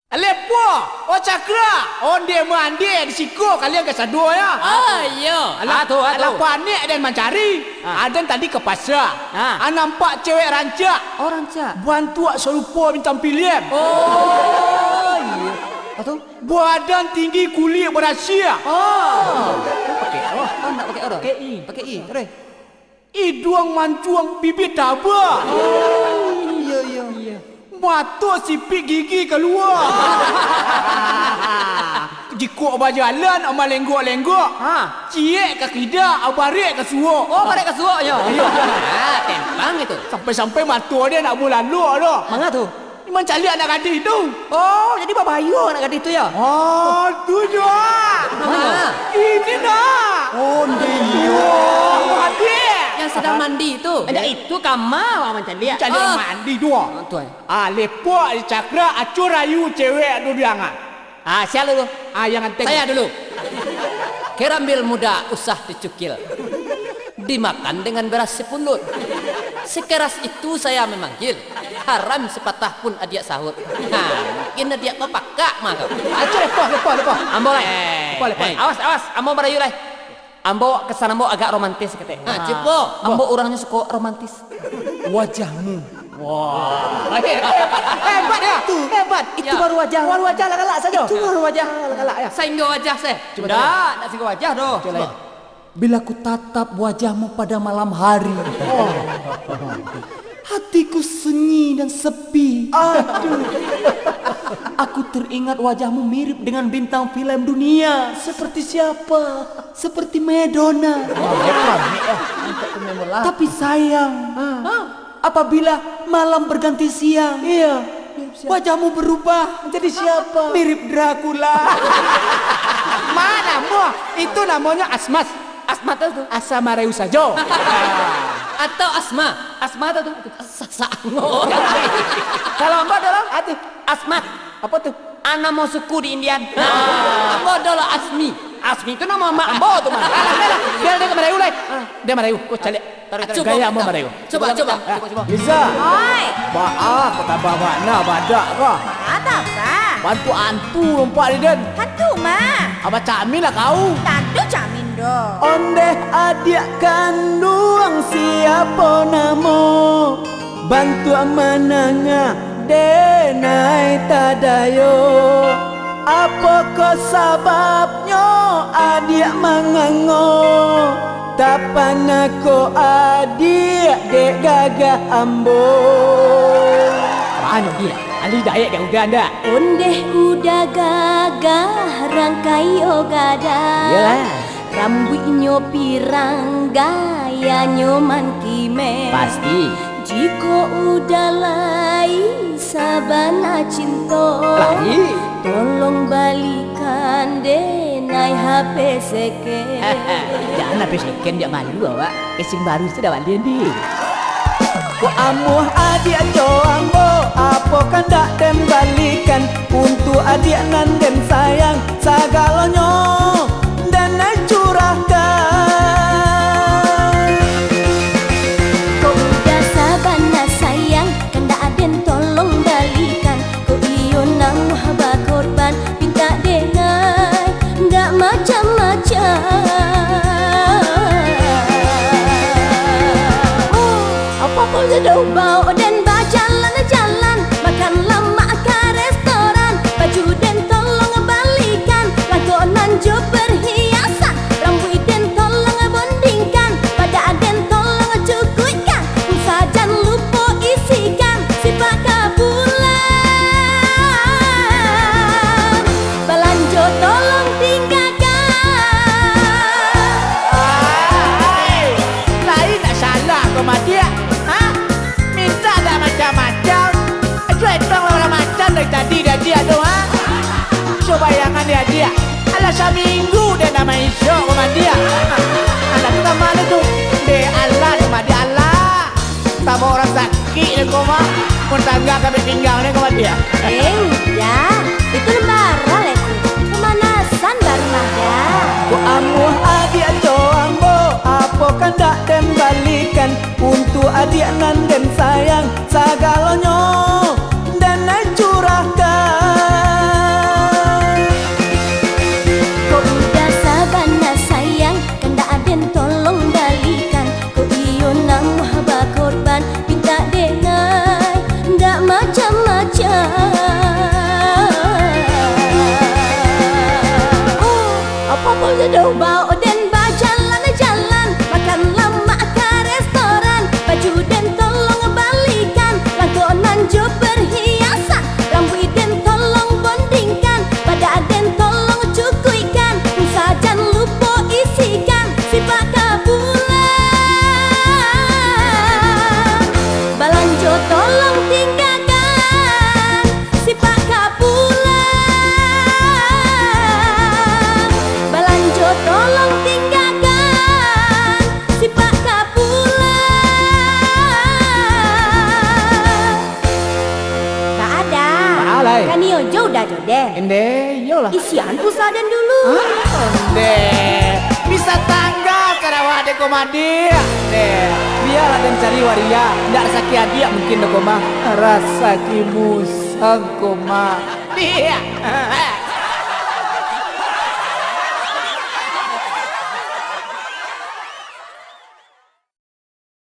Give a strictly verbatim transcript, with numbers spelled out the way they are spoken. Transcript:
Lepo, oh Cakra, ondeh mandeh di siko kalian kasadonyo. Ah, iyo. Alah, Ah, tu, ah, tu. alah panek den mancari. Ah. Aden tadi ka pasa. Ah. Ah, nampak cewek rancak. Oh, rancak. Bantuak sarupo bintang filem. Oh, iyo. Apa tu? Badan tinggi, kulik barasia. Oh. Pakai, oh. Oh, nak pakai, oh, dah. Pakai i. Pakai i, terus. Iduang mancung, bibia taba. Oh, iyo, iyo. Mato sipik, gigi kalua. Jikok bajalan, malenggok-lenggok. Ha. Ciek ka kida, barek ka suok. Oh, barek ka suok nyo. Iyo. Ah, tempang itu. Sampai-sampai mato dia nak bulalok tu. Manga tu? Mancaliak anak gadih tu. Oh, jadi babahayo anak gadih tu, yo? Oh, tu juo. Mano? Ini nak. Oh, iyo. Adik. Yang sedang mandi tu. Indak, itu kama awak mancaliak. Caliak Oh. mandi tu. Oh, tu, eh. Ah, lepak di Cakra, acur ayu cewek tu diangan. Ah, sia dulu? Ah, yang ganteng. Saya dulu. Kerambil muda usah dicukil. Dimakan dengan beras sepulut. Sekeras itu saya memanggil. Haram sepatah pun adiak sahut. Ha, mungkin adiak ko pakak mah tu. Aco, lepoh, lepoh, lepoh. Ambo lai. Eh, Lepoh, lepoh. eh, awas, awas. Ambo marayu lai. Ambo kesan ambo agak romantis ketek. Ha, cubo. Ambo urangnyo suko romantis. Wajahmu. Wah. Hebat ya? Hebat. Itu Ya. baru wajah. Baru wajah lah galak sajo. Itu baru wajah lah galak ya. Sainggo wajah seh. Cuba Ndak, ndak sainggo wajah doh. Cuba. Bila ku tatap wajahmu pada malam hari, hatiku sunyi dan sepi. Aduh. Aku teringat wajahmu mirip dengan bintang film dunia. Seperti siapa? Seperti Madonna. Tapi sayang, apabila malam berganti siang, Iya. Wajahmu berubah. Jadi siapa? Mirip Dracula. Mana, Mbah? Itu namanya asmas. Asma tu, tu. Asa marayu sajo. Atau asma. Asma tu, tu. Sasak. Kalau ambo dulu, Ati. Asmat. Apa tu? Anamo suku di Indian. Ambo dulu Asmi. Asmi tu nama mak ambo tu mah. Alah, alah. Biar dia ka marayu lai. Dia marayu. Kau caliak. Tarik, tarik. Cuba Gaya kita. Mau marayu. Cuba, cuba, cuba, cuba. Liza. Oi. Baa, kau tambah makna badak kau. Ada apa? Bantu antu lompat di den. Hantu mah. Abah Camin lah kau. Tadu Camin doh. Ondeh adiak kanduang siapo namo? Bantuak manangah denai tadayo. Apokoh sababnyo adiak mangango? Tapanako adiak dek gagah ambo. Maan, Dik. Ali daek ka udan dak? Ondeh udah gagah, rangkayo gadang. Iyolah. Rambuiknyo pirang, gayanyo mankimeh. Pasti. Jikok udah lai sabana cinto, Lai. tolong balikan denai H P seken. Jangan H P seken, diak malu awak. Casing baru sudah balian, Dik. Kok amuah adiak jo ambo, apo kandak den balikan? Untuak adiak nan den sayang, sagalonyo den curahkan. Kok udah sabana sayang, kandak den tolong balikan. Kok iyo namuah bakorban, pintak denai, ndak macam-macam. Oh, apo-apo je doh. Baok den bajalan-jalan, makan lamak ka restoran, baju den tolong balikan, langkok nan jo perhiasan, rambuik den tolong bondingkan, padak den tolong cukuikkan, sajan lupo isikan, sipak ka bulan, balanjo tolong tinggakan. Ai, lain nak salah ko madiak, ha? Mintak dak macam-macam. Ajo etong lah macam dari tadi diadiak tu, ha? So bayangan diadiak. Alah saminggu den nak maisok ko madiak. Alah tu ka mano tu? Dek alah, dek madiak alah. Tambah urang sakik dek ko mah. Mun tangga ka bek pinggang dek ko madiak. Eh, udah. Itu lembaran lah itu. Pemanasan baru mah dah. Kok amuah adiak jo ambo, apo kandak den balikan? Untuak adiak nan den sayang, sagalonyo den curahkan. macam-macam. Oh, apa-apa sajo. Baok den bajalan-jalan, makan lamak ka restoran, baju den tolong balikan, langkok nan jo perhiasan, rambuik den tolong bondingkan, padak den tolong cukuikkan, pulsa jan lupo isikan, sipak ka pulang. Balanjo tolong tinggakan, sipak ka pulang. Balanjo tolong tinggakan, sipak ka pulang. Baa Da. Baa lai. Kanio jo udah jo den. Ende, iyolah. Isian pulsa den dulu. Hah? Ende. Bisa tangga sarawak dek ko mah, Diak. Ende. Bialah den cari waria. Ndak rasaki adiak mungkin dek ko mah. Rasaki musang ko mah. Diak.